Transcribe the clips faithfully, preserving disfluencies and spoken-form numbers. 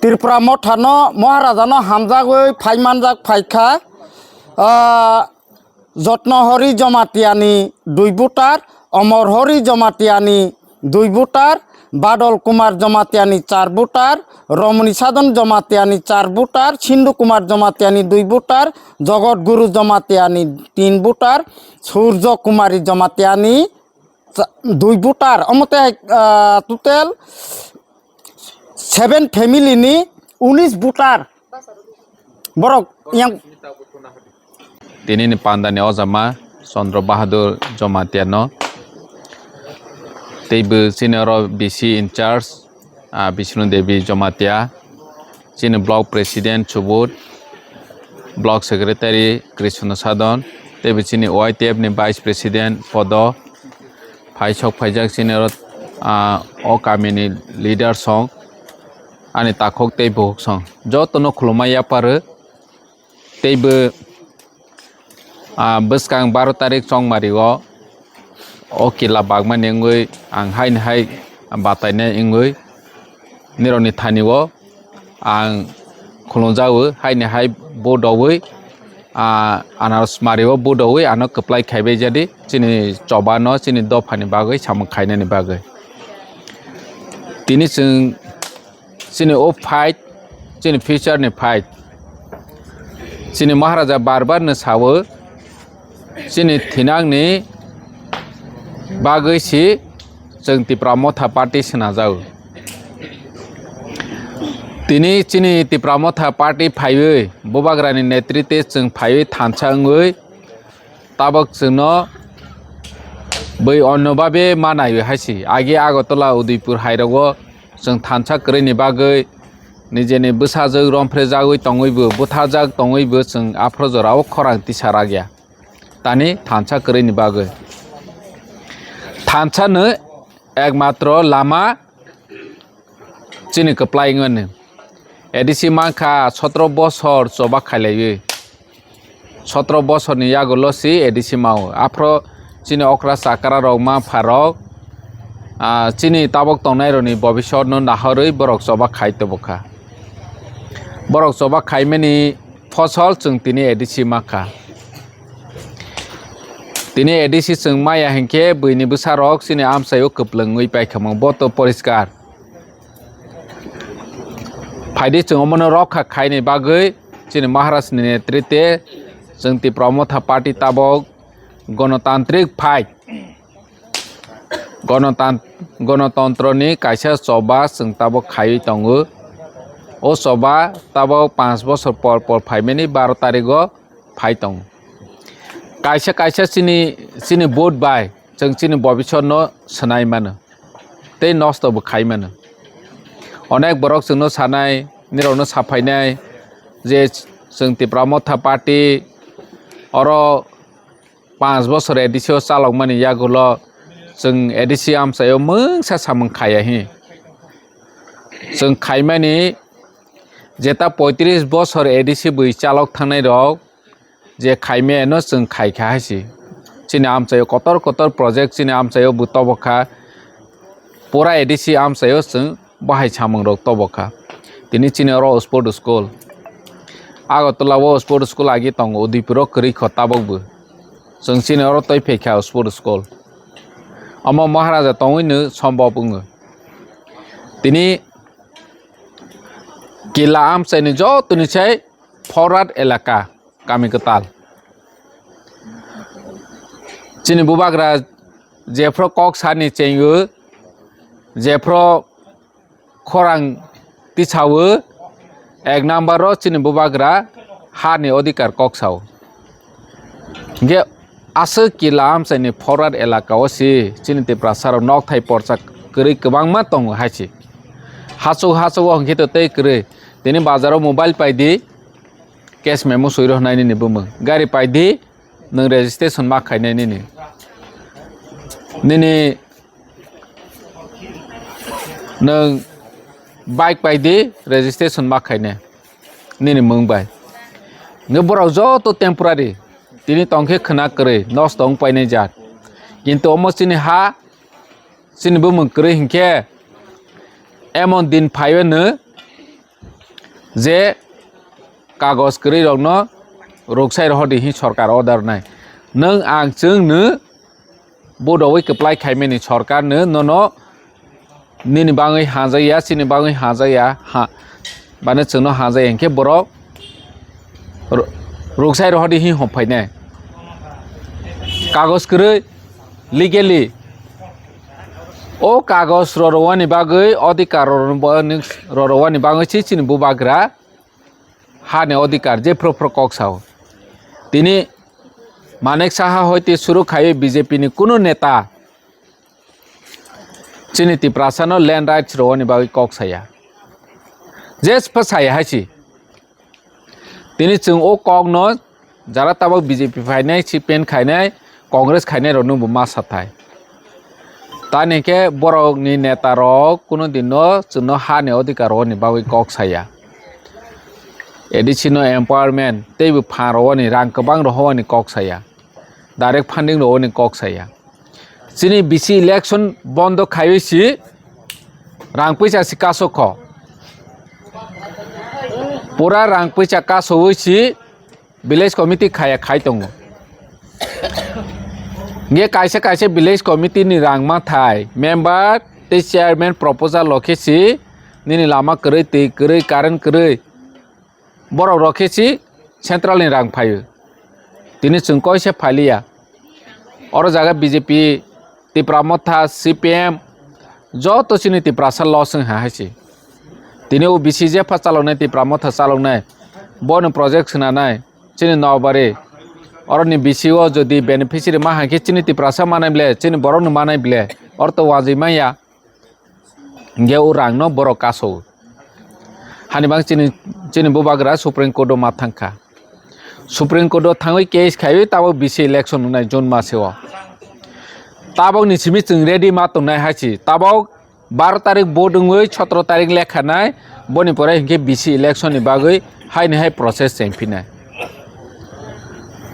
Tripura Mothano Maharajano hamjagwi phaimanjak phaikha, ah, Jotnohori Jamatiani dui voter, Omorhori Jamatiani dui voter, Badol Kumar Jamatiani char voter, Romoni Sadon Jamatiani char voter, Sindhu Kumar Jamatiani dui voter, Jogot Guru Jamatiani tin voter, Surjo Kumari Jamatiani cha-, dui voter, omo tei hai, ah, total seven family ni unis voter borok yang. Tini ni panda ni ojama Chandra Bahadur Jamatia no, tei bo chini oro B C in charge, ah, Bishnu Devi Jamatia, chini block president Chubut, block secretary Krishna Sadon, tei bo chini Y T F ni vice president Podo, phai sok phaijak chini oro, ah, o kami ni leader song, ani takhuk tei bukhuk song, joto no khulumai yapharwi. Tei bo, ah, bwskang baro tarik chongmari o, o kila bagmani wngwi ang haini hai batainai wngwi nirokni thani o ang khulumjago, haini hai bo dowi, ah, anaros mari o bo dowi ano kwplai khaibai jadi chini choba no chini dopha ni bagwi samung khainani bagwi. Tini chwng chini o fight, chini future ni fight. Chini Maharaja bar bar no sawo, chini thinang ni bagwi si chwng Tipra Motha Party swnajao. Tini chini Tipra Motha Party phaiwi, Bubagra ni netrite chwng phaiwi thansa wngwi, tabok chwngno bwi onno babe ma naiwi hai si. Agi Agartala, Udaipur hairogo chwng thansa kwrwini bagwi, nijeni bwsajwk romphre jagwi tongwibo, buthajak tongwibo chwng aphro jorao khorang tisa rakya. Tani thansa kwrwini bagwi. Thansa no ekmatro lama chini kwplai wngmani. A D C mankha sotro bosor choba khailaiwi. Sotro bosorni yagulo si A D C mao. Aphro chini okra chakra rok, ma pha rok, ah, chini tabok tongnai rokni bobisor no nahorwi borok choba khai tobokha. Borok choba khaimani phosol chwng tini A D C mankha. Tini A D C chwng maya hinkhe bwini bwsarok chini amchaio kwplwngwi paikha, bo to poriskar. Phaidi chwng omono rokha khaini bagwi chini Maharajni netrite chwng Tipra Motha Party tabok gonotantrik phai. Gonotan-, gonotontroni kaisa choba chwng tabok khaiwi tongo. O choba tabok panch bosor por por phaimani baro tarigo phai tongo. Kaisa kaisa chini, chini vote bai chwng chini bobisor no swnai mano tei nosto bo khai mano. Onek borok chwngno sanai, nirokno saphainai je chwng Tipra Motha Party oro panch bosor A D C o chalokmani yagulo chwng A D C amchaio mungsa samung khaiya hi. Chwng khaimani jeta poitris bosor A D C bwi chalok thangnai rok je khaimano chwng khaikha hai si. Chini amchaio kotor kotor project chini amchaio bo tobokha. Pura A D C amchaio chwng bahai samung rok tobokha. Tini chini oro sport school. Agartala o sport school agi tongo, Udaipur o kwrwi kho tabok bo. Chwng chini oro twi phaikha sport school. Omo Maharaja tongwi no sombop wngo. Tini kila amchaini jotoni sai forward elaka, kami kwtal. Chini bubagra jephro kok sani chengo, jephro khorang tisao, ek number o chini bubagra hani odhikar kok sao. Hingke aswk kila amchaini forward elaka o si chini Tiprasa rok nokthai porsa kwrwi kwbangma tongo hai si. Hachuk hachuk o hingke to tei kwrwi. Tini bazar o mobile pai di, cash memo swi rw hwnai nini bumung. Gari pai di, nwng registration ma khainai nini. Nini nwng bike pai di, registration ma khainai nini mung bai. Nge borok joto temporary, tini tongkhe khwna kwrwi, nosto wng painai jat. Kintu omo chini ha, chini bumung kwrwi hinkhe emon din phaiwi nw Je kagoj kwrwi rokno ruksai rohordi hi sorkar order nai. Nwng ang chwng nw bodowi kwplai khaimani sorkar nw nono nini bangwi hajakya, chini bangwi hajakya, ha, bani chwngno hajakya hinkhe borok ru-, ruksai rohordi hi hom phainai. Kagoj kwrwi, legally, o kagoj rorowani bagwi, odhikar rorowani bagwi si chini bubagra hani odhikar je phro phro kok sao. Tini Manik Saha hoite suru khaiwi B J P ni kunu neta chini Tiprasa no land rights rowani bagwi kok saya. Je phasaya hai si. Tini chwng o kok no jara tabok B J P phainai, C P M khainai, Congress khainai rok no bo ma sathai. Tani khe borok ni neta rok kunu din no chwng no hani odhikar rowani bagwi kok saya. A D C no empowerment tei bo phan rowani, rang kwbang rohowani kok saya. Direct funding rowani kok saya. Chini B C election bondo khaiwi si rang puisa si kasokho. Pura rang puisa kasowi si village committee khaya khai tongo. Nge kaisa kaisa village committee ni rang mathai member tei chairman proposal lokhe si nini lama kwrwi, twi kwrwi, current kwrwi, borok rok khe si central ni rang phaio. Tini chwng koi se phailiya. Oro jaga B J P, Tipra Motha, C P M, joto chini Tiprasa loss wng ha hai si. Tini o B C jepha chaloknai, Tipra Motha chaloknai, bono project swnanai, chini Nobari, oroni B C o jodi beneficiary ma hai khe chini Tiprasa manai ble, chini borokno manai ble, oro to wajwi manya. Hingke o rangno borok kaso. Hani bang chini, chini bubagra Supreme Court o ma thangkha. Supreme Court o thangwi case khaiwi tabok B C election wngnai June maseo. Tabokni simi chwng ready ma tongnai hai si. Tabok baro tarik vote wngwi sotro tarik lekha nai, boni pore hinkhe B C election ni bagwi haini hai process chengphinai.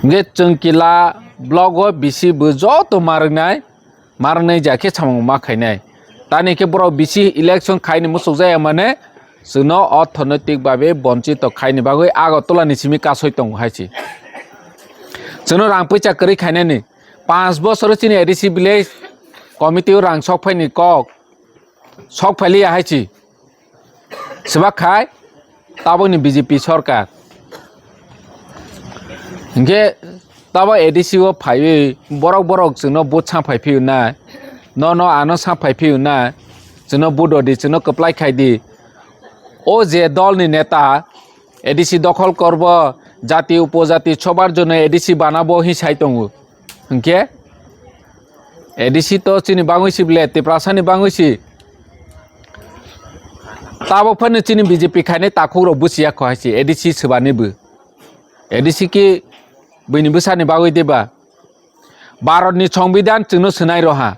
Hingke chwng kila block o B C bo joto ma rwngnai. Marnai ja khe samung ma khainai. Tani khe borok B C election khaini muchuk jaya mane chwngno orthonoitik babe bonchito khaini bagwi Agartala ni simi kasoi tongo hai si. Chwngno rang puisa kwrwi khainani. Panch bosoro chini A D C village committee o rang sok phaini kok. Sok phailiya hai si. Swbak khai tabokni B J P sorkar. Hinkhe tabo A D C o phaiwi borok borok chwngno vote sa phai phiyo na, no no ano sa phai phiyo na, chwngno vote rw di, chwngno kwplai khai di. O je dolni neta A D C dokhol korbo, jati upojati sobar jonno A D C banabo hi sai tongo. Hinkhe A D C to chini bagwi si ble, Tiprasani bagwi si. Tabok phano chini B J P khainai takhuk rok buchiya kho hai si, A D C swbani bo. A D C ki buini bwsani bagwi deba. Bharat ni Songbidan chwngno swnai roha.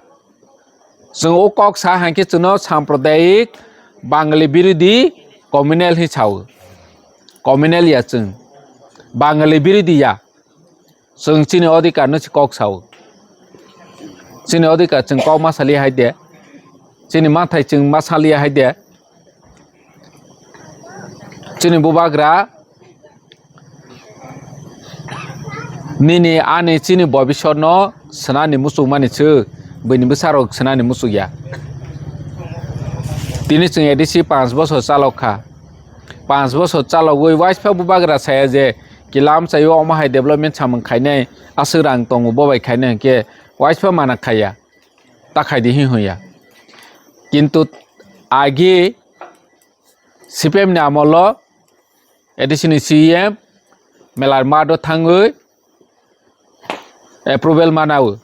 Chwng o kok sa hai khe chwngno sampradayik Bangali birodhi communal hi sao. Communal ya chwng. Bangali birodhi ya. Chwng chini odhikar no se kok sao. Chini odhikar chwng kok ma sali hai de. Chini mathai chwng ma sali hai de. Chini bubagra nini ani chini bobisor no swnani muchuk mani chwk, buini bwsarok swnani muchuk ya. Tini chwng A D C panch bosor chalok kha. Panch bosor chalogwi waispa bubagra saya je kilam chaio omo hai development samung khainai aswk rang tongo bo bai khainai hinkhe waispa mana khaiya. Ta khai di hi hwnya. Kintu agi C P M ni amolo A D C ni C E M Melar Mado thangwi approval manao.